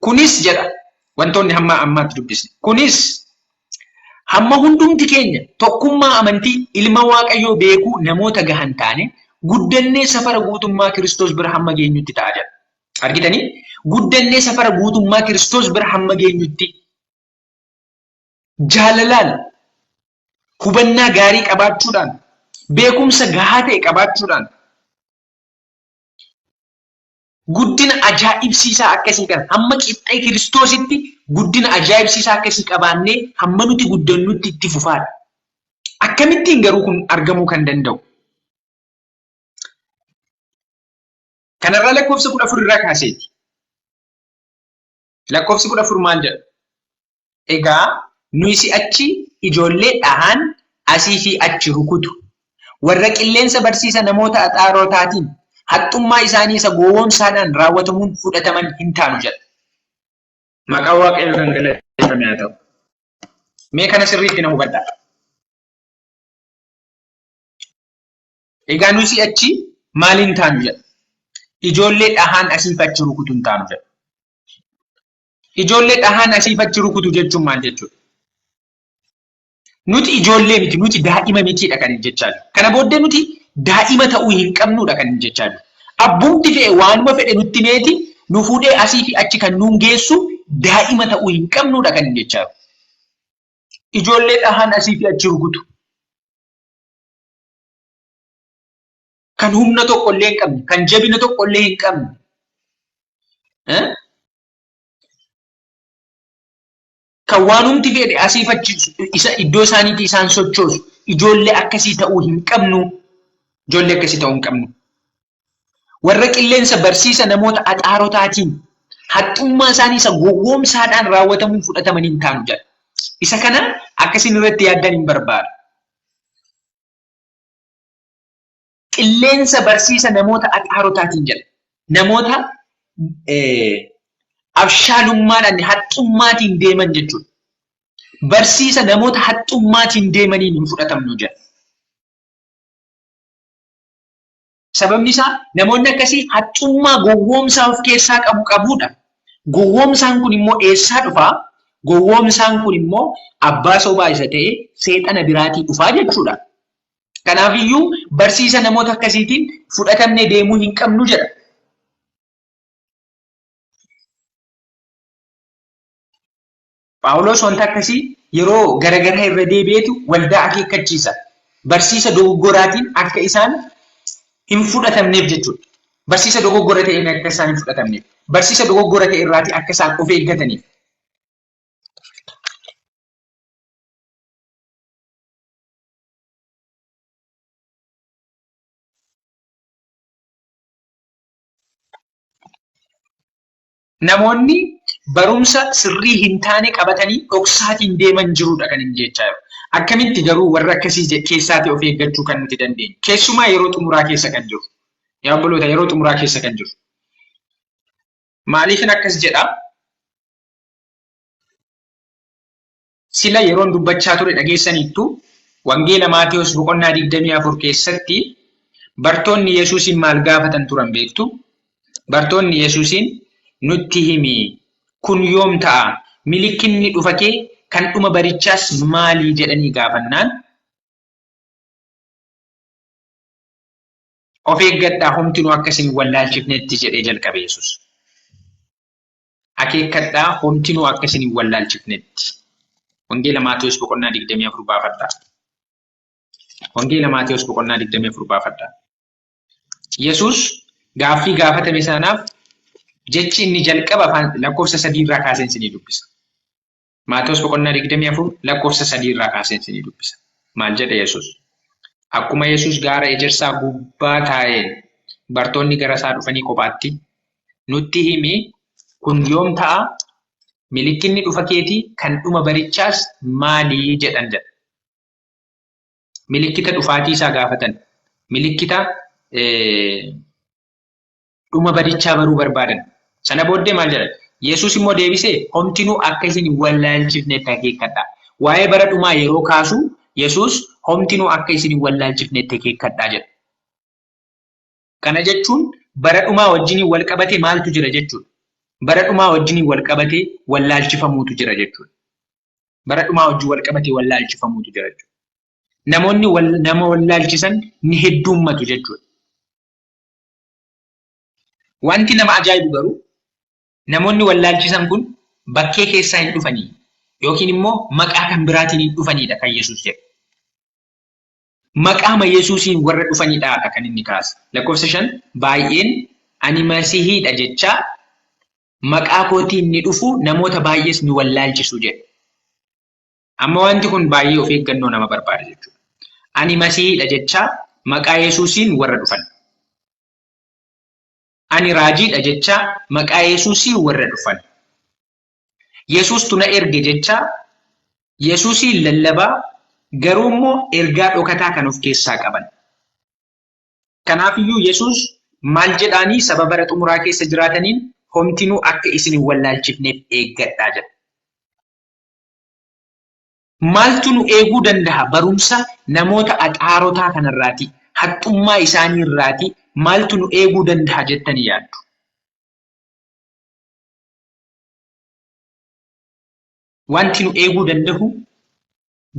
Kunis jedha wantoonni hamma ammaatti dubbisne. Kunis hamma hundumti keenya tokkummaa amantii ilma Waaqayyoo beekuu namoota gahan taane guddannee safara guutummaa Kiristoos bira hamma geenyutti ta'a jedha. Argitanii? Guddannee safara guutummaa Kiristoos bira hamma geenyutti jaalalaan hubannaa gaarii qabaachuudhaan beekumsa gahaa ta'e qabaachuudhaan guddina ajaa'ibsiisaa akkasii kana hamma qixxee Kiristoositti guddina ajaa'ibsiisaa akkasii qabaannee hamma nuti guddannutti itti fufaadha. Akkamittiin garuu kun argamuu kan danda'u? Kanarraa lakkoofsa 14 irraa kaaseeti. Lakkoofsi 14 maal jedha? Egaa nuyi si'achi ijoollee dhahaan asii fi achi rukutu, warra qilleensa barsiisa namoota axaarotaatiin, haxxummaa isaanii isa gowwoomsaadhaan raawwatamuun fudhataman hin taanu jedha. Maqaan Waaqayyoo kan galateeffame haa ta'u. Mee kana sirriitti na hubadhaa. Egaa nuyi si'achi maal hin taanu jedha. Ijoollee dhahaan asii fi achi rukutu hin taanu jedha. Ijoollee dhahaan asiif achi rukutu jechuun maal jechuudha? Nuti ijoollee miti, nuti daa'ima mitiidha kan hin jechaa jiru. Kana booddee nuti daa'ima ta'uu hin qabnuudha kan hin jechaa jiru. Abbumti fe'e waanuma fedhe nutti meeti nu fuudhee asii fi achi kan nuun geessu daa'ima ta'uu hin qabnuudha kan hin jechaa jiru. Ijoollee dhahaan asii fi achi rukutu. Kan humna tokko illee hin qabne, kan jabina tokko illee hin qabne. Kan waanumti fedhe asiif achi isa iddoo isaaniitii isaan sochoosu ijoollee akkasii ta'uu hin qabnu. Ijoollee akkasii ta'uu hin qabnu. Warra qilleensa barsiisa namoota axaarotaatiin haxxummaa isaanii isa gowwoomsaadhaan raawwatamuun fudhataman hin taanu jedha. Isa kana akkasiin irratti yaaddan hin barbaadu. Qilleensa barsiisa namoota axaarotaatiin jedha. Namoota abshaalummaadhaan haxxummaatiin deeman jechuudha. Barsiisa namoota haxxummaatiin deemaniin hin fudhatamnu jedha. Sababni isaa namoonni akkasii haxxummaa gowwoomsaa of keessaa qabu qabuudha. Gowwoomsaan kun immoo eessaa dhufaa? Gowwoomsaan kun immoo abbaa sobaa isa ta'e seexana biraatii dhufaa jechuudha. Kanaafiyyuu barsiisa namoota akkasiitiin fudhatamnee deemuu hin qabnu jedha. Phaawulos wanta akkasii yeroo garagaraa irra deebi'eetu waldaa akeekkachiisa. Barsiisa dogoggoraatiin akka isaan hin fudhatamneef jechuudha. Barsiisa dogoggora ta'een akka isaan hin fudhatamneef. Barsiisa dogoggora ta'e irraatii akka isaan of eeggataniif. Namoonni barumsa sirrii hin taane qabatanii dhoksaatiin deeman jiruudha kan inni jechaa jiru. Akkamitti garuu warra akkasii keessaatii of eeggachuu kan nuti dandeenyu? Keessumaa yeroo xumuraa keessa kan jiru. Yaa obboloota yeroo xumuraa keessa kan jiru. Maaliifin akkas jedha? Sila yeroon dubbachaa ture dhageessaniittu, Wangeela Maatewos boqonnaa 24 keessatti bartoonni Yesuusiin maal gaafatan turan beektu? Bartoonni Yesuusiin, Nutti himi, kun yoom ta'a? Milikkinni dhufa kee kan dhuma barichaas maali? jedhanii gaafannaan, Of eeggadhaa, homtinuu akka isin hin wallaalchifnetti jedhee jalqabe Yesuus. Akeekkadhaa, homtinuu akka isin hin wallaalchifnetti. Wangeela Maatewos boqonnaa 24 baafadhaa. Wangeela Maatewos boqonnaa 24 baafadhaa. Yesuus gaaffii gaafatame sanaaf jechi inni jalqaba afaan lakkoofsa sadii irraa kaaseen isinii dubbisa. Maatewos boqonnaa 24 lakkoofsa 3 irraa kaaseen isinii dubbisa. Maal jedhe Yesuus? Akkuma Yesuus gaara ejersaa gubbaa taa'een bartoonni gara isaa dhufanii kophaatti, Nutti himi, kun yoom ta'a? Milikkinni dhufa keetii kan dhuma barichaas maali? jedhan jedha. Milikkita dhufaatii isaa gaafatan. Milikkita dhuma badichaa baruu barbaadan. Sana booddee maal jedhan? Yesuus immoo deebisee, Homtinuu akka isin hin wallaalchifnetti akeekkadhaa. Waa'ee bara dhumaa yeroo kaasu Yesuus homtinuu akka isin hin wallaalchifnetti akeekkadhaa jedha. Kana jechuun bara dhumaa wajjiniin wal qabatee maaltu jira jechuudha? Bara dhumaa wajjiniin wal qabatee wallaalchifamuutu jira jechuudha. Bara dhumaa wajjin wal qabatee wallaalchifamuutu jira jechuudha. Namoonni nama wallaalchisan ni hedduummatu jechuudha. Wanti nama ajaa'ibu garuu namoonni wallaalchisan kun bakkee keessaa hin dhufanii yookiin immoo maqaa kan biraatiin hin dhufanidha kan Yesuus jedhe. Maqaama Yesuusiin warra dhufanidha kan inni kaase. Lakkoofsa 5 baay'een ani Masihiidha jechaa maqaa kootiin ni dhufu namoota baay'ees ni wallaalchisu jedhe. Amma wanti kun baay'ee of eeggannoo nama barbaada jechuudha. Ani Masihiidha jechaa maqaa Yesuusiin warra dhufan. Ani raajiidha jechaa maqaa Yesuusiin warra dhufan. Yesuustu na erge jechaa Yesuusiin lallabaa garuu immoo ergaa dhokataa kan of keessaa qaban. Kanaafiyyuu Yesuus maal jedhaanii saba bara xumuraa keessa jiraataniin homtinuu akka isin hin wallaalchifneef eeggadhaa jedha. Maaltu nu eeguu danda'a barumsa namoota axaarotaa kanarraati, haxxummaa isaanii irraati maaltu nu eeguu danda'a jettanii yaaddu? Wanti nu eeguu danda'u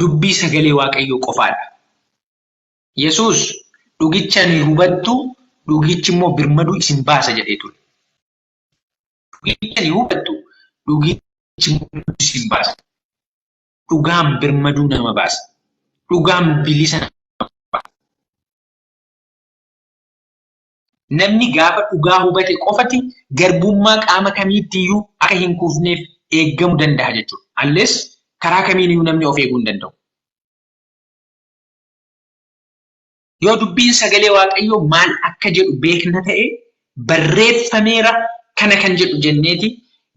dubbii sagalee Waaqayyoo qofaadha. Yesuus dhugicha ni hubattu, dhugichi immoo birmaduu isin baasa jedhee ture. Dhugicha ni hubattu, dhugichi immoo birmaduu isin baasa. Dhugaan birmaduu nama baasa. Dhugaan bilisa nama baasa. Namni gaafa dhugaa hubate qofati garbummaa qaama kamiittiyyuu akka hin kufneef eeggamuu danda'a jechuudha. Unless karaa kamiiniyyuu namni of eeguu hin danda'u. Yoo dubbiin sagalee Waaqayyoo maal akka jedhu beekna ta'e barreeffameera kana kan jedhu jenneeti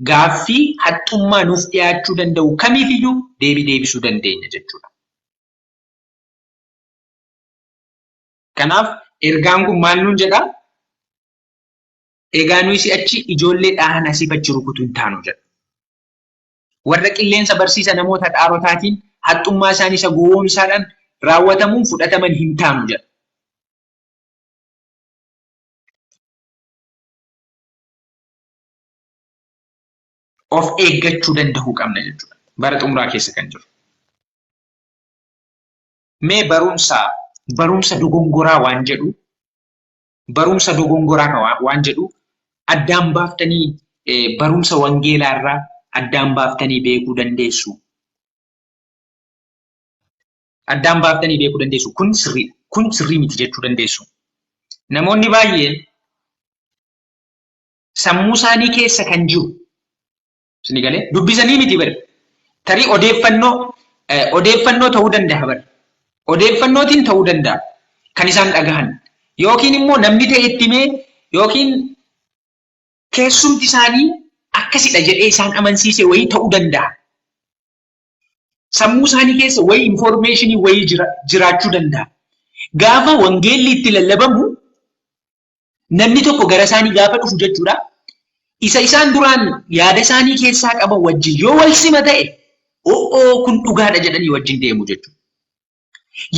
gaaffii haxxummaa nuuf dhiyaachuu danda'u kamiifiyyuu deebii deebisuu dandeenya jechuudha. Kanaaf ergaan kun maal nuun jedhaa? Egaa nuyi si'achi ijoollee dhahan asiif achi rukutu hin taanu jedha. Warra qilleensa barsiisa namoota dhaarotaatiin haxxummaa isaanii isa gowwoomsaadhaan raawwatamuun fudhataman hin taanu jedha. Of eeggachuu danda'uu qabna jechuudha. Bara xumuraa keessa kan jiru. Mee barumsa barumsa dogongoraa waan jedhu barumsa dogongoraa waan jedhu addaan baaftanii barumsa wangeelaa irraa addaan baaftanii beekuu dandeessu. Addaan baaftanii beekuu dandeessu. Kun sirriidha. Kun sirrii miti jechuu dandeessu. Namoonni baay'een sammuu isaanii keessa kan jiru Isin galee dubbisanii miti bari. Tarii odeeffannoo odeeffannoo ta'uu danda'a bari. Odeeffannootiin ta'uu danda'a kan isaan dhagahan. Yookiin immoo namni ta'e itti himee yookiin keessumti isaanii akkasidha jedhee isaan amansiise wayii ta'uu danda'a. Sammuu isaanii keessa wayii infoormeeshinii wayii jiraachuu danda'a. Gaafa wangeelli itti lallabamu namni tokko gara isaanii gaafa dhufu jechuudha. Isa isaan duraan yaada isaanii keessaa qaban wajjin yoo wal sima ta'e o'oo kun dhugaadha jedhanii wajjin deemu jechuudha.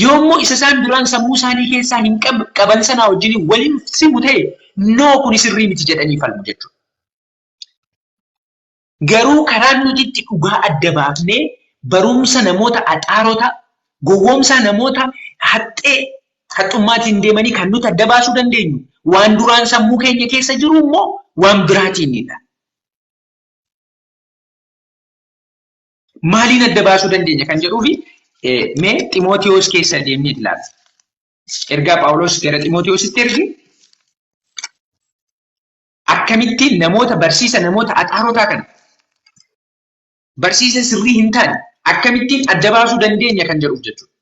Yoo immoo isa isaan duraan sammuu isaanii keessaa hin qaban sanaa wajjin wal hin simu ta'e noo kun sirrii miti jedhanii falmu jechuudha. Garuu karaan nuti itti dhugaa adda baafnee barumsa namoota axaarota, gowwoomsaa namoota haxxee haxxummaatiin deemanii kan nuti adda baasuu dandeenyu waan duraan sammuu keenya keessa jiru immoo waan biraatiinidha. Maaliin adda baasuu dandeenya kan jedhuufi mee Ximootiyoos keessa deemnee ilaalla. Ergaa Phaawulos gara Ximootiyoositti erge akkamittiin namoota barsiisa namoota axaarotaa kana barsiisa sirrii hin taane akkamittiin adda baasuu dandeenya kan jedhuuf jechuudha.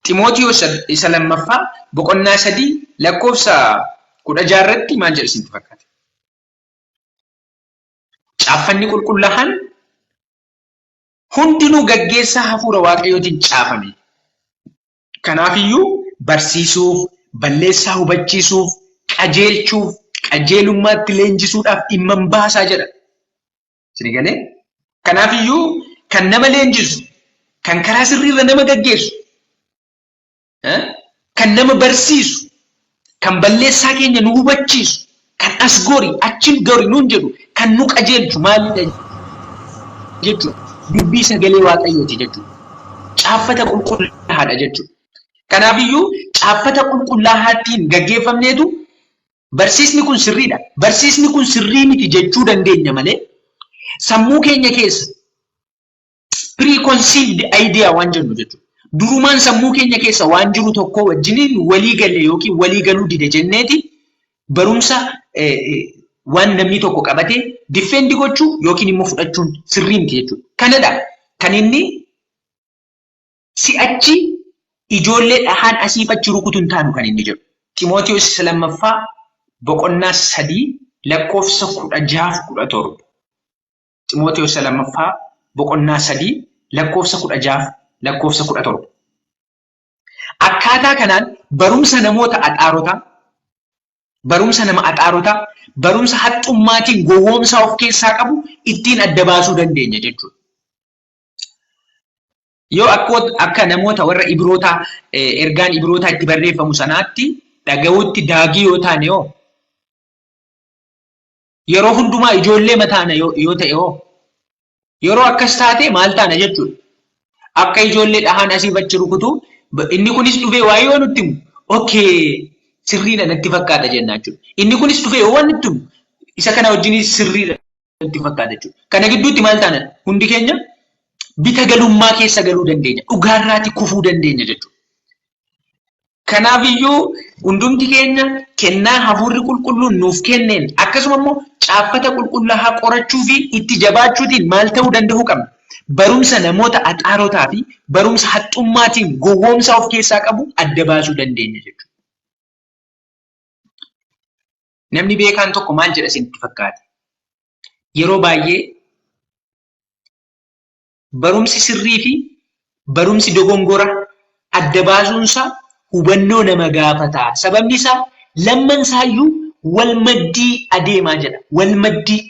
Ximootiyoos isa lammaffaa boqonnaa 3 lakkoofsa 16 irratti maal jedha isinitti fakkaata? Caaffanni qulqullaa'aan hundinuu gaggeessaa hafuura Waaqayyootiin caafame. Kanaafiyyuu barsiisuuf, balleessaa hubachiisuuf, qajeelchuuf, qajeelummaatti leenjisuudhaaf dhimma hin baasaa jedha. Isin galee? Kanaafiyyuu kan nama leenjisu, kan karaa sirriirra nama gaggeessu, kan nama barsiisu, kan balleessaa keenya nu hubachiisu, Kan as gori achin gori nuun jedhu kan nu qajeelchu maalidha jechuudha. Dubbii sagalee Waaqayyooti jechuudha. Caaffata qulqullaa'aadha jechuudha. Kanaafiyyuu caaffata qulqullaa'aattiin gaggeeffamneetu barsiisni kun sirriidha, barsiisni kun sirrii miti jechuu dandeenya malee sammuu keenya keessa preconceived idea waan jennu jechuudha. Durumaan sammuu keenya keessa waan jiru tokko wajjiniin walii galle yookiin walii galuu dide jenneeti barumsa waan namni tokko qabate defend gochuu yookiin immoo fudhachuun sirrii miti jechuudha. Kanadha kan inni si'achi ijoollee dhahaan asiif achi rukutu hin taanu kan inni jedhu. Ximootiyoos isa lammaffaa boqonnaa 3 lakkoofsa 16 17. Ximootiyoos isa lammaffaa boqonnaa 3 lakkoofsa 16 lakkoofsa 17. Akkaataa kanaan barumsa namoota axaarotaa, barumsa nama axaarotaa, barumsa haxxummaatiin gowwoomsaa of keessaa qabu ittiin adda baasuu dandeenya jechuudha. Yoo akka namoota warra Ibrootaa ergaan Ibrootaa itti barreeffamu sanaatti dhaga'uutti daagii yoo taane hoo? Yeroo hundumaa ijoollee mataana yoo ta'e hoo? Yeroo akkas taate maal taana jechuudha. Akka ijoollee dhahaan asiif achi rukutu inni kunis dhufee waa'ee yoo nutti himu okay sirriidha natti fakkaata jenna jechuudha. Inni kunis dhufee yoo waan nutti himu isa kana wajjinis sirriidha natti fakkaata jechuudha. Kana gidduutti maal taana hundi keenya bita galummaa keessa galuu dandeenya. Dhugaarraati kufuu dandeenya jechuudha. Kanaafiyyuu hundumti keenya kennaa hafuurri qulqulluun nuuf kenneen akkasuma immoo caaffata qulqullaa'aa qorachuu fi itti jabaachuutiin maal ta'uu danda'uu qabna? Barumsa namoota axaarotaa fi barumsa haxxummaatiin gowwoomsaa of keessaa qabu adda baasuu dandeenya jechuudha. Namni beekaan tokko maal jedha isinitti fakkaate? Yeroo baay'ee barumsi sirrii fi barumsi dogongora adda baasuunsaa hubannoo nama gaafata. Sababni isaa lamman isaayyuu wal maddii adeemaa jedha. Wal maddii.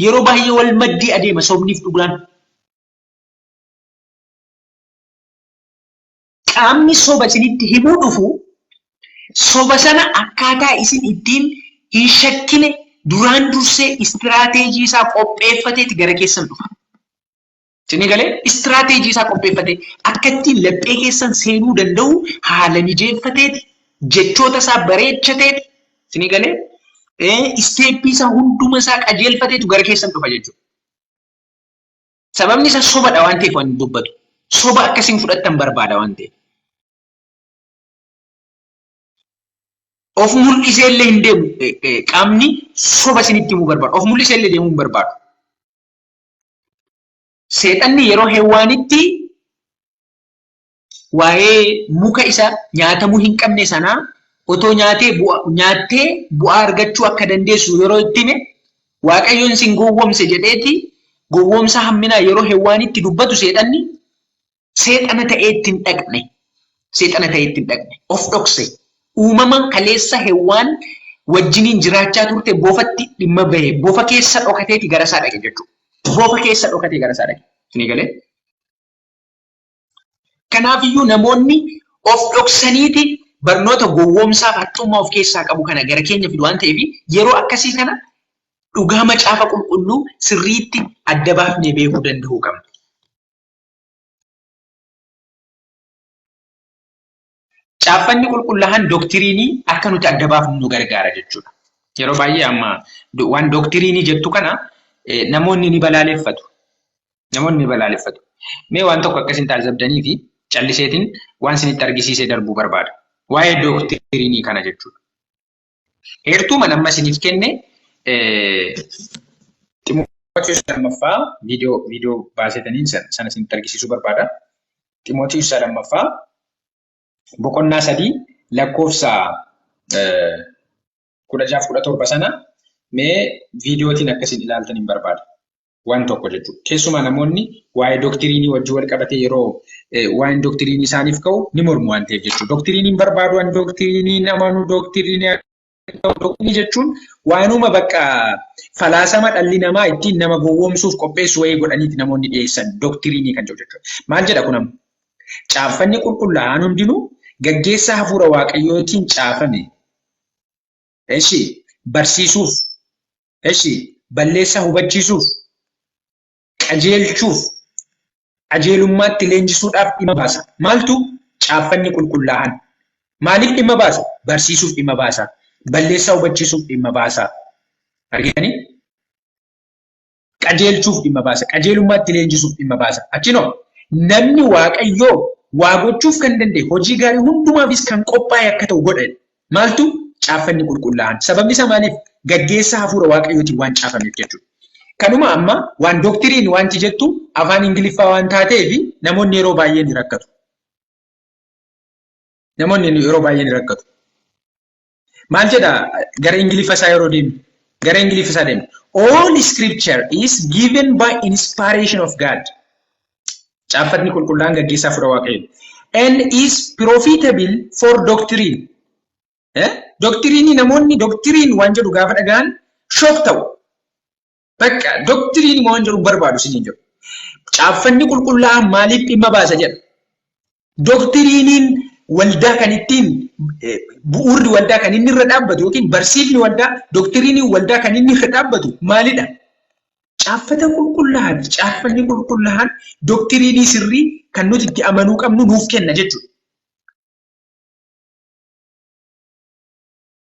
Yeroo baay'ee wal maddii adeema sobniif dhugaan. Qaamni soba isinitti himuu dhufu soba sana akkaataa isin ittiin hin shakkine duraan dursee istiraateejii isaa qopheeffateeti gara keessan dhufa. Isinii galee istiraateejii isaa qopheeffatee akka ittiin laphee keessan seenuu danda'u haala mijeeffateeti jechoota isaa bareechateeti isinii galee isteeppii isaa hunduma isaa qajeelfateetu gara keessan dhufa jechuudha. Sababni isaa sobadha waan ta'eef waan dubbatu. Soba akka isin fudhattan barbaada waan ta'eef. Of mul'isee illee hin deemu qaamni soba isinitti himuu barbaadu. Of mul'isee illee deemuu hin barbaadu. Seexanni yeroo Hewwaanitti waa'ee muka isa nyaatamuu hin qabne sanaa otoo nyaatee nyaattee bu'aa argachuu akka dandeessu yeroo itti hime Waaqayyoon sin gowwoomse jedheeti gowwoomsa hamminaa yeroo Hewwaanitti dubbatu seexanni seexana ta'ee itti hin dhaqne. Seexana ta'ee itti hin dhaqne. Of dhokse. Uumama kaleessa Hewwaan wajjiniin jiraachaa turte bofatti dhimma bahe. Bofa keessa dhokateeti gara isaa dhaqe jechuudha. Bofa keessa dhokatee gara isaa dhaqe. Isinii galee? Kanaafiyyuu namoonni of dhoksaniiti barnoota gowwoomsaa fi haxxummaa of keessaa qabu kana gara keenya fidu waan ta'eef yeroo akkasii kana dhugaa macaafa qulqulluu sirriitti adda baafnee beekuu danda'uu qabna. Caaffanni qulqullaa'aan doktiriinii akka nuti adda baafnu nu gargaara jechuudha. Yeroo baay'ee amma waan doktiriinii jettu kana namoonni ni balaaleffatu. Namoonni ni balaaleffatu. Mee waan tokko akka isin taajabdanii fi calliseetiin waan isinitti argisiisee darbuu barbaada. Waa'ee doktiriinii kana jechuudha. Heertuu mana amma isiniif kenne Ximootiyoos lammaffaa viidiyoo viidiyoo baasetaniin sana isinitti argisiisuu barbaada. Ximootiyoos lammaffaa boqonnaa 3 lakkoofsa 16 17 sana mee viidiyootiin akka isin ilaaltan hin barbaada. Waan tokko jechuudha. Keessumaa namoonni waa'ee doktiriinii wajjin wal qabatee yeroo waa'een doktiriinii isaaniif ka'u ni mormu waan ta'eef jechuudha. Doktiriiniin barbaadu, ani doktiriiniin amanu, doktiriinii doktiriinii jechuun waanuma bakka falaasama dhalli namaa ittiin nama gowwoomsuuf qopheessu wayii godhaniiti namoonni dhiyeessan doktiriinii kan jedhu jechuudha. Maal jedha kun amma? Caaffanni qulqullaa'aan hundinuu gaggeessaa hafuura Waaqayyootiin caafame. Eshi Barsiisuuf, eshi balleessaa hubachiisuuf, qajeelchuuf, qajeelummaatti leenjisuudhaaf dhimma baasa. Maaltu? Caaffanni qulqullaa'an. Maaliif dhimma baasa? Barsiisuuf dhimma baasa. Balleessaa hubachiisuuf dhimma baasa. Argitanii? Qajeelchuuf dhimma baasa. Qajeelummaatti leenjisuuf dhimma baasa. Achinoo namni Waaqayyoo waa gochuuf kan danda'e, hojii gaarii hundumaafis kan qophaa'e akka ta'u godha. Maaltu? Caaffanni qulqullaa'an. Sababni isaa maaliif? Gaggeessaa hafuura Waaqayyootiin waan caafameef jechuudha. Kanuma amma waan doctrine wanti jettu afaan Ingiliffaa waan taateef namoonni yeroo baay'ee ni rakkatu. Namoonni yeroo baay'ee ni rakkatu. Maal jedha gara Ingiliffa isaa yeroo deemnu? Gara Ingiliffa isaa deemnu. All scripture is given by inspiration of God. Caaffatni qulqullaa'aan gaggeessaa hafuura Waaqayyoo. And is profitable for doctrine. Doctrine, namoonni doctrine waan jedhu gaafa dhaga'an shock ta'u. Bakka doctrine waan jedhu barbaadu isiniin jedhu. Caaffanni qulqullaa'aan maaliif dhimma baasa jedha. Doctrineiin waldaa kan ittiin bu'uurri waldaa kan inni irra dhaabbatu yookiin barsiifni waldaa, doctrineiin waldaa kan inni irra dhaabbatu maalidha? Caaffata qulqullaa'aati. Caaffanni qulqullaa'aan doctrine sirrii kan nuti itti amanuu qabnu nuuf kenna jechuudha.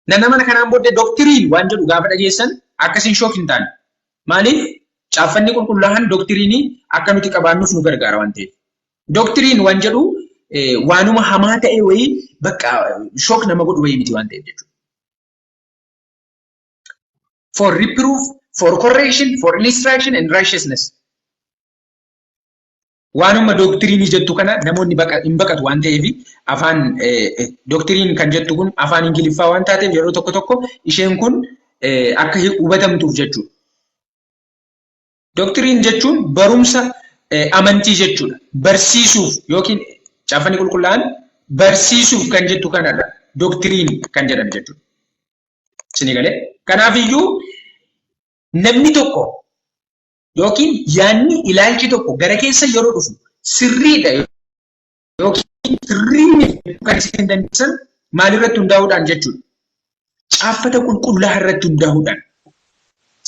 Nan amana, kanaan booddee doctrine waan jedhu gaafa dhageessan akkasiin shock hin taane. Maaliif? Caaffanni qulqullaa'aan doctrine akka nuti qabaannuuf nu gargaara waan ta'eef. Doctrine waan jedhu waanuma hamaa ta'e wayii bakka shock nama godhu wayii miti waan ta'eef jechuudha. For reproof, for correction, for instruction and righteousness. Waanuma doctrine jettu kana namoonni hin baqatu waan ta'eef, afaan doctrine kan jettu kun afaan Ingiliffaa waan taateef yeroo tokko tokko isheen kun akka hubatamtuuf jechuudha. Doctrine jechuun barumsa amantii jechuudha. Barsiisuuf yookiin caaffanni qulqullaa'aan barsiisuuf kan jettu kanadha. Doctrine kan jedhame jechuudha. Isinii galee? Kanaafiyyuu namni tokko yookiin yaadni, ilaalchi tokko gara keessa yeroo dhufu sirriidha yookiin sirrii kan isin dandeessan maalirratti hundaa'uudhaan jechuudha? Caaffata qulqullaa'aa irratti hundaa'uudhaan.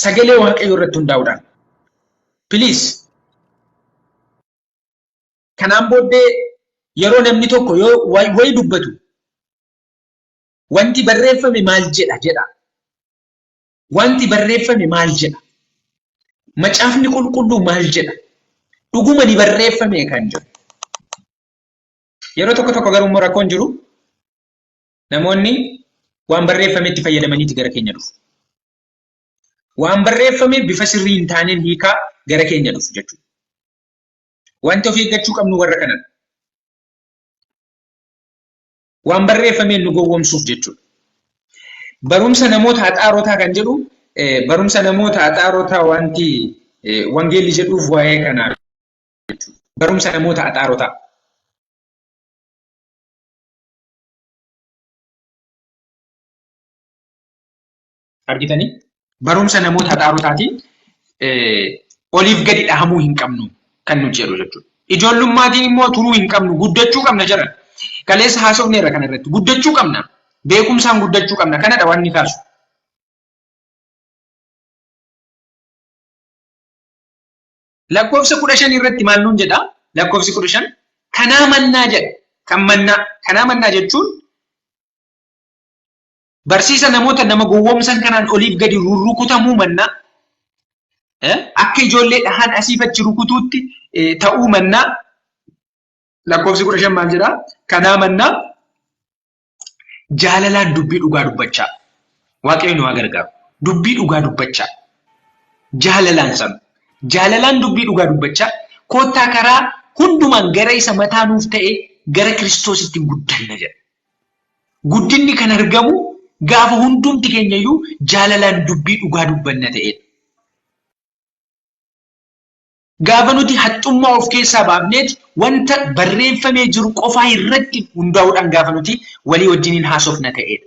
Sagalee Waaqayyoo irratti hundaa'uudhaan. Please. Kanaan booddee yeroo namni tokko yoo wayi dubbatu, wanti barreeffame maal jedha jedha. Wanti barreeffame maal jedha? Macaafni qulqulluu maal jedha? Dhuguma ni barreeffame kan jedhu. Yeroo tokko tokko garuu immoo rakkoon jiru, namoonni waan barreeffametti fayyadamaniiti gara keenya dhufu. Waan barreeffame bifa sirrii hin taaneen hiikaa gara keenya dhufu jechuudha. Wanti of eeggachuu qabnu warra kanadha. Waan barreeffameen nu gowwoomsuuf jechuudha. Barumsa namoota haxaarotaa kan jedhu, barumsa namoota haxaarotaa wanti wangeelli jedhuuf waa'ee kanaa jechuudha. Barumsa namoota haxaarotaa. Argitanii? Barumsa namoota haxaarotaatiin oliif gadi dhahamuu hin qabnu kan nuti jedhu jechuudha. Ijoollummaatiin immoo turuu hin qabnu, guddachuu qabna jedhan. Kaleessa haasofneerra kana irratti, guddachuu qabna. Beekumsaan guddachuu qabna. Kanadha waan inni kaasu. Lakkoofsa 15 irratti maal nuun jedha? Lakkoofsi 15 kanaa mannaa jedha. Kan mannaa. Kanaa mannaa jechuun barsiisa namoota nama gowwoomsan kanaan oliif gadi rurrukutamuu mannaa, akka ijoollee dhahaan asiif achi rukutuutti ta'uu mannaa, lakkoofsi 15 maal jedhaa? Kanaa mannaa jaalalaan dubbii dhugaa dubbachaa. Waaqayyo nu haa gargaaru. Dubbii dhugaa dubbachaa. Jaalalaan sanu. Jaalalaan dubbii dhugaa dubbachaa. Koottaa karaa hundumaan gara isa mataa nuuf ta'e, gara Kiristoositti guddanna jedha. Guddinni kan argamu gaafa hundumti keenya iyyuu jaalalaan dubbii dhugaa dubbanna ta'edha. Gaafa nuti haxxummaa of keessaa baafneeti wanta barreeffamee jiru qofaa irratti hundaa'uudhaan gaafa nuti walii wajjiniin haasofna ta'edha.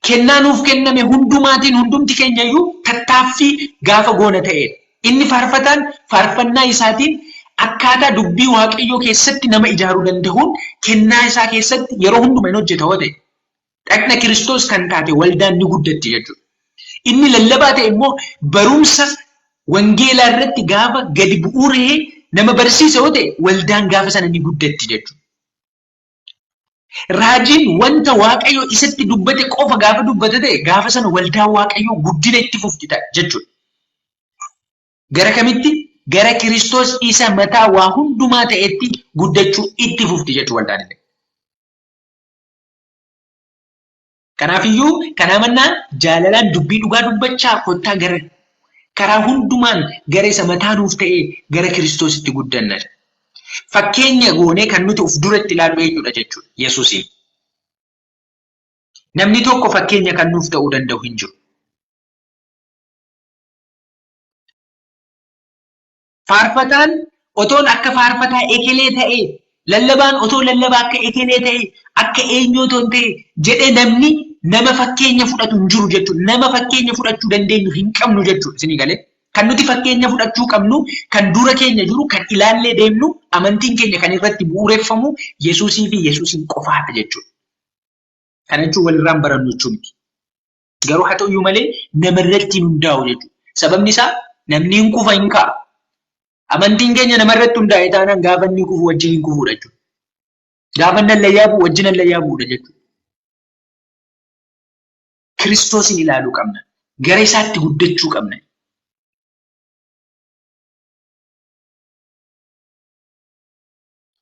Kennaa nuuf kenname hundumaatiin hundumti keenya iyyuu tattaaffii gaafa goona ta'edha. Inni faarfataan faarfannaa isaatiin akkaataa dubbii Waaqayyoo keessatti nama ijaaruu danda'uun kennaa isaa keessatti yeroo hunduma hin hojjeta yoo ta'e. Dhaqna Kiristoos kan taate waldaan ni guddatti jechuudha. Inni lallabaa ta'e immoo barumsa wangeelaa irratti gaafa gadi bu'uuree nama barsiisa yoo ta'e waldaan gaafa sana ni guddatti jechuudha. Raajiin wanta Waaqayyo isatti dubbate qofa gaafa dubbate ta'e gaafa sana waldaan Waaqayyoo guddina itti fufti ta'a jechuudha. Gara kamitti? Gara Kiristoos isa mataa waa hundumaa ta'etti guddachuu itti fufti jechuudha waldaan illee. Kanaafiyyuu kanaa mannaa jaalalaan dubbii dhugaa dubbachaa kottaa gara karaa hundumaan gara isa mataa nuuf ta'ee gara Kiristoositti guddanna. Fakkeenya goonee kan nuti of duratti ilaallu eenyudha jechuudha? Yesuusiin. Namni tokko fakkeenya kan nuuf ta'uu danda'u hin jiru. Faarfataan otoon akka faarfataa ekelee ta'ee, lallabaan otoo lallabaa akka ekelee ta'ee, akka eenyuu otoo hin ta'e jedhee namni nama fakkeenya fudhatu hin jiru jechuudha. Nama fakkeenya fudhachuu dandeenyu hin qabnu jechuudha. Isinii galee? Kan nuti fakkeenya fudhachuu qabnu, kan dura keenya jiru, kan ilaallee deemnu, amantiin keenya kan irratti bu'uureffamu Yesuusii fi Yesuusiin qofaadha jechuudha. Kana jechuun walirraan barannu jechuu miti. Garuu haa ta'uyyuu malee namarratti hin hundaa'u jechuudha. Sababni isaa namni hin kufa hin ka'a. Amantiin keenya namarratti hundaa'e taanaan gaafa inni kufu wajjin hin kufuudha jechuudha. Gaafa inni hallayyaa bu'u wajjin hallayyaa bu'uudha jechuudha. Kiristoosin ilaaluu qabna. Gara isaatti guddachuu qabna.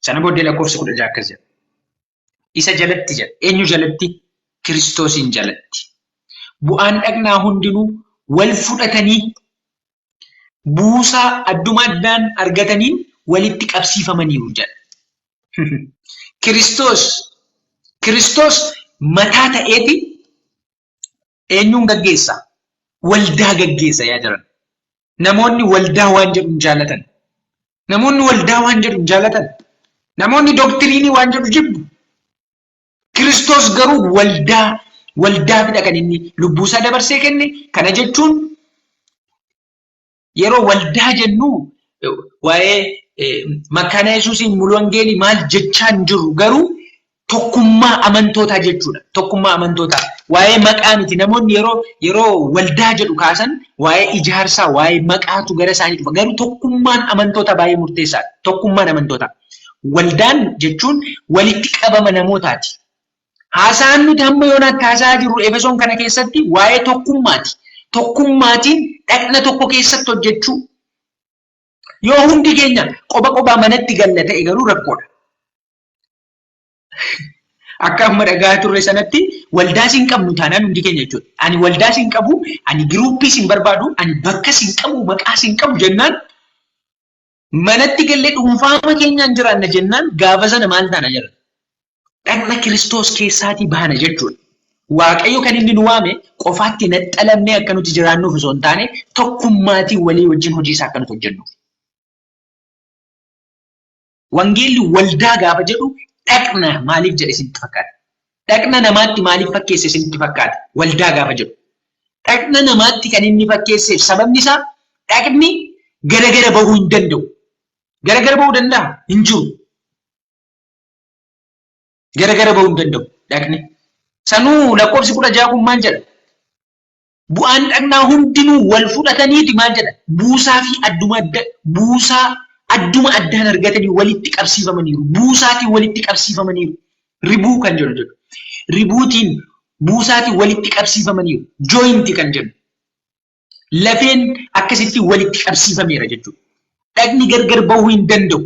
Sana booddee lakkoofsi 16 akkas jedha. Isa jalatti jedha. Eenyu jalatti? Kiristoosiin jalatti. Bu'aan dhaqnaa hundinuu wal fudhatanii buusaa adduma addaan argataniin walitti qabsiifamaniiru jedha. Kiristoos Kiristoos mataa ta'eeti eenyuun gaggeessa? Waldaa gaggeessa yaa jiran. Namoonni waldaa waan jedhu hin jaalatan. Namoonni waldaa waan jedhu hin jaalatan. Namoonni doktiriinii waan jedhu jibbu. Kiristoos garuu waldaa waldaafidha kan inni lubbuusaa dabarsee kenne. Kana jechuun yeroo waldaa jennu waa'ee makkaana Yesuusiin mulu wangeelii maal jechaa hin jirru garuu tokkummaa amantootaa jechuudha. Tokkummaa amantootaa. Waa'ee maqaa miti. Namoonni yeroo yeroo waldaa jedhu kaasan waa'ee ijaarsaa, waa'ee maqaatu gara isaanii dhufa. Garuu tokkummaan amantootaa baay'ee murteessaadha. Tokkummaan amantootaa. Waldaan jechuun walitti qabama namootaati. Haasaan nuti hamma yoonaatti haasa'aa jirru Efesoon kana keessatti waa'ee tokkummaati. Tokkummaatiin dhaqna tokko keessatti hojjechuu. Yoo hundi keenya qoba qobaa manatti galla ta'e garuu rakkoodha. Akka amma dhagahaa turre sanatti waldaa siin qabnu taanaan hundi keenya jechuudha. Ani waldaa siin qabu, ani giruuppii siin barbaadu, ani bakka siin qabu, maqaa siin qabu jennaan manatti gallee dhuunfaama keenyaan jiraanna jennaan gaafa sana maal taana jedha. Dhaqna Kiristoos keessaatii baana jechuudha. Waaqayyo kan inni nu waame qofaatti naxxalamnee akka nuti jiraannuuf osoo hin taane tokkummaatiin walii wajjin hojii isaa akka nuti hojjennuuf. Wangeelli waldaa gaafa jedhu dhaqna maaliif jedhe isinitti fakkaata? Dhaqna namaatti maaliif fakkeesse isinitti fakkaata? Waldaa gaafa jedhu. Dhaqna namaatti kan inni fakkeesseef sababni isaa dhaqni garagara bahuu hin danda'u. Garagara bahuu danda'a? Hin jiru. Garagara bahuu hin danda'u dhaqni. Sanuu lakkoofsi 16 kun maal jedha? Bu'aan dhaqnaa hundinuu wal fudhataniiti maal jedha? Buusaa fi adduma adda buusaa adduma addaan argatanii walitti qabsiifamaniiru. Buusaatiin walitti qabsiifamaniiru. Ribuu kan jedhu jedhu. Ribuutiin buusaatiin walitti qabsiifamaniiru. Jooyinti kan jedhu. Lafeen akkasitti walitti qabsiifameera jechuudha. Dhaqni gargar bahuu hin danda'u.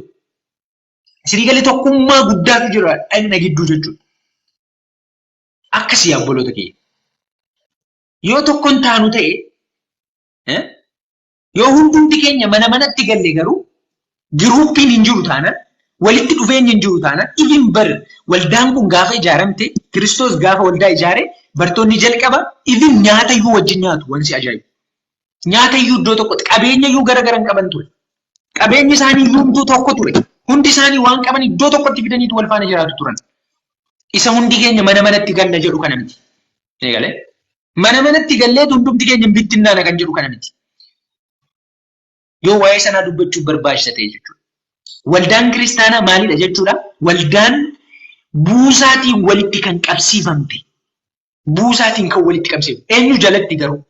Isinii galee tokkummaa guddaatu jira dhaqna gidduu jechuudha. Akkasii obboloota kiyya. Yoo tokko hin taanu ta'e yoo hundumti keenya mana manatti galle garuu giruuppiin hin jiru taanaan walitti dhufeenyi hin jiru taanaan ifin bar waldaan kun gaafa ijaaramte Kiristoos gaafa waldaa ijaare bartoonni jalqaba ifin nyaata iyyuu wajjin nyaatu wansi ajaa'ibu. Nyaata iyyuu iddoo tokkotti qabeenya iyyuu gara gara hin qaban ture. Qabeenyi isaanii iyyuu tokko ture. Hundi isaanii waan qaban iddoo tokkotti fidaniitu wal faana jiraatu turan. Isa hundi keenya mana manatti galla jedhu kana miti. Eegalee mana manatti galleetu hundumti keenya hin bittinnaana kan jedhu kana miti. Yoo waa'ee sanaa dubbachuuf barbaachisa ta'e jechuudha. Waldaan kiristaanaa maalidha jechuudha? Waldaan buusaatiin walitti kan qabsiifamte. Buusaatiin kan walitti qabsiifamte. Eenyu jalatti garuu?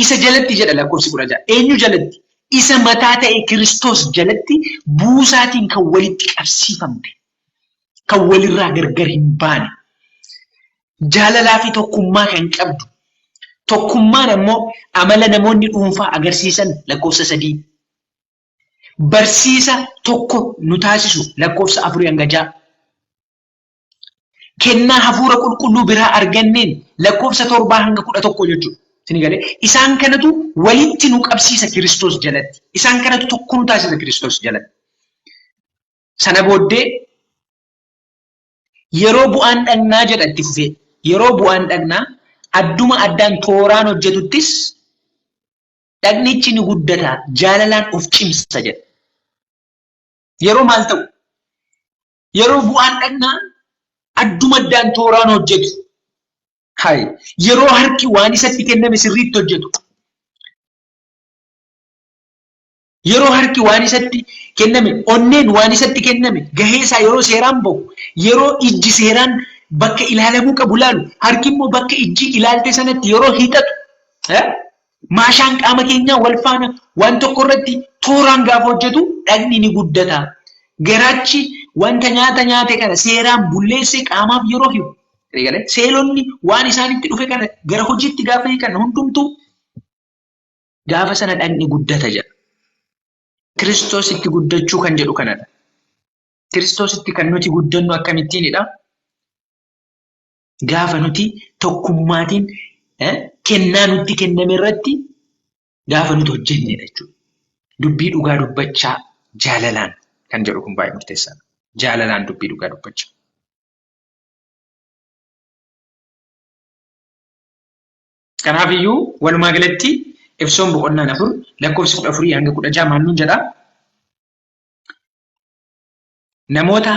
Isa jalatti jedha lakkoofsi 16. Eenyu jalatti? Isa mataa ta'e Kiristoos jalatti buusaatiin kan walitti qabsiifamte. Kan walirraa gargar hin baane. Jaalalaa fi tokkummaa kan qabdu. Tokkummaan ammoo amala namoonni dhuunfaa agarsiisan lakkoofsa 3. Barsiisa tokko nu taasisu lakkoofsa 4 hanga 6. Kennaa hafuura qulqulluu biraa arganneen lakkoofsa 7 hanga 11 jechuudha. Isin galee isaan kanatu walitti nu qabsiisa Kiristoos jalatti. Isaan kanatu tokko nu taasisa Kiristoos jalatti. Sana booddee yeroo bu'aan dhagnaa jedha itti fufee. Yeroo bu'aan dhagnaa adduma addaan tooraan hojjetuttis dhagnichi ni guddata jaalalaan of cimsa jedha. Yeroo maal ta'u? Yeroo bu'aan dhagnaa adduma addaan tooraan hojjetu. Hay. Yeroo harki waan isatti kenname sirriitti hojjetu. Yeroo harki waan isatti kenname, onneen waan isatti kenname, gahee isaa yeroo seeraan bahu, yeroo ijji seeraan bakka ilaalamuu qabu ilaalu, harki immoo bakka ijji ilaalte sanatti yeroo hiixatu, maashaan qaama keenyaa wal faana waan tokko irratti tooraan gaafa hojjetu dhagni ni guddata. Garaachi wanta nyaata nyaate kana seeraan bulleessee qaamaaf yeroo hiru. Seelonni waan isaanitti dhufe kana gara hojiitti gaafa hiikan hundumtuu gaafa sana dhagni guddata jedha. Kiristoositti guddachuu kan jedhu kanadha. Kiristoositti kan nuti guddannu akkamittiinidha? Gaafa nuti tokkummaatiin kennaa nutti kenname irratti gaafa nuti hojjennedha jechuudha. Dubbii dhugaa dubbachaa jaalalaan kan jedhu kun baay'ee murteessaadha. Jaalalaan dubbii dhugaa dubbachaa. Kanaaf iyyuu walumaa galatti Efesoon boqonnaan 4 lakkoofsi 14 hanga 16 maal nuun jedhaa? Namoota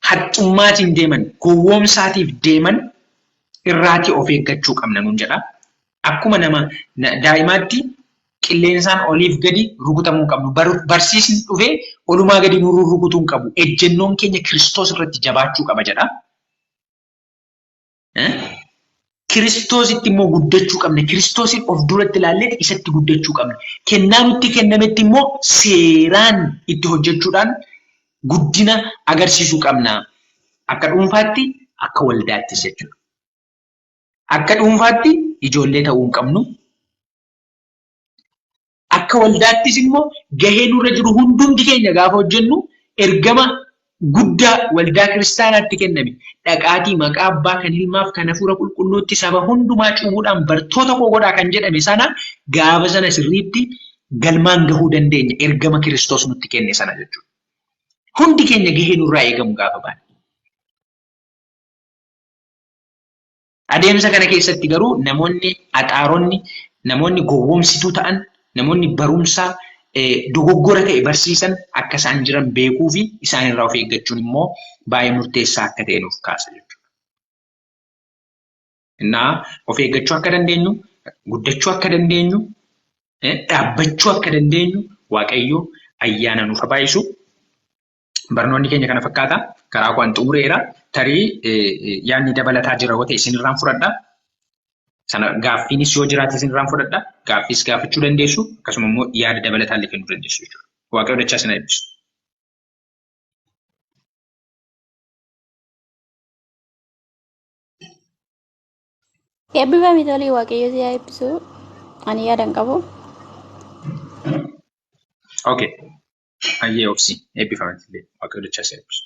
haxxummaatiin deeman, gowwoomsaatiif deeman irraatii of eeggachuu qabna nuun jedha. Akkuma nama daa'imaatti qilleensaan oliif gadi rukutamuu hin qabnu. Barsiisni dhufee olumaa gadi nu rurrukutuu hin qabu. Ejjennoon keenya Kiristoos irratti jabaachuu qaba jedha. Kiristoositti immoo guddachuu qabna. Kiristoosiin of duratti ilaallee isatti guddachuu qabna. Kennaa nutti kennametti immoo seeraan itti hojjechuudhaan guddina agarsiisuu qabna. Akka dhuunfaatti, akka waldaattis jechuudha. Akka dhuunfaatti ijoollee ta'uu hin qabnu. Akka waldaattis immoo gahee nurra jiru hundumti keenya gaafa hojjennu ergama guddaa waldaa kiristaanaatti kenname dhaqaatii maqaa abbaa kan ilmaaf kan hafuura qulqulluutti saba hundumaa cuubuudhaan bartoota koo godhaa kan jedhame sana gaafa sana sirriitti galmaan gahuu dandeenya ergama Kiristoos nutti kenne sana jechuudha. Hundi keenya gahee nurraa eegamu gaafa baane. Adeemsa kana keessatti garuu namoonni axaaronni, namoonni gowwoomsituu ta'an, namoonni barumsa dogoggora ta'e barsiisan akka isaan jiran beekuu fi isaan irraa of eeggachuun immoo baay'ee murteessaa akka ta'e nuuf kaasa jechuudha. Innaa of eeggachuu akka dandeenyu, guddachuu akka dandeenyu, dhaabbachuu akka dandeenyu Waaqayyo ayyaana nuuf haa baay'isu. Barnoonni keenya kana fakkaata. Karaa koo an xumureera. Tarii yaadni dabalataa jira yoo ta'e isinirraan fudhadha. Sana gaaffiinis yoo jiraate isinirraan fudhadha. Gaaffiis gaafachuu dandeessu. Akkasuma immoo yaada dabalataa illee kennuu dandeessu jechuudha. Waaqayyo dachaa isin haa eebbisu. Eebbifami tolii Waaqayyo si haa eebbisu. Ani yaada hin qabu. Okay. Hayyee obsi. Eebbifami illee. Waaqayyo dachaa isin haa eebbisu.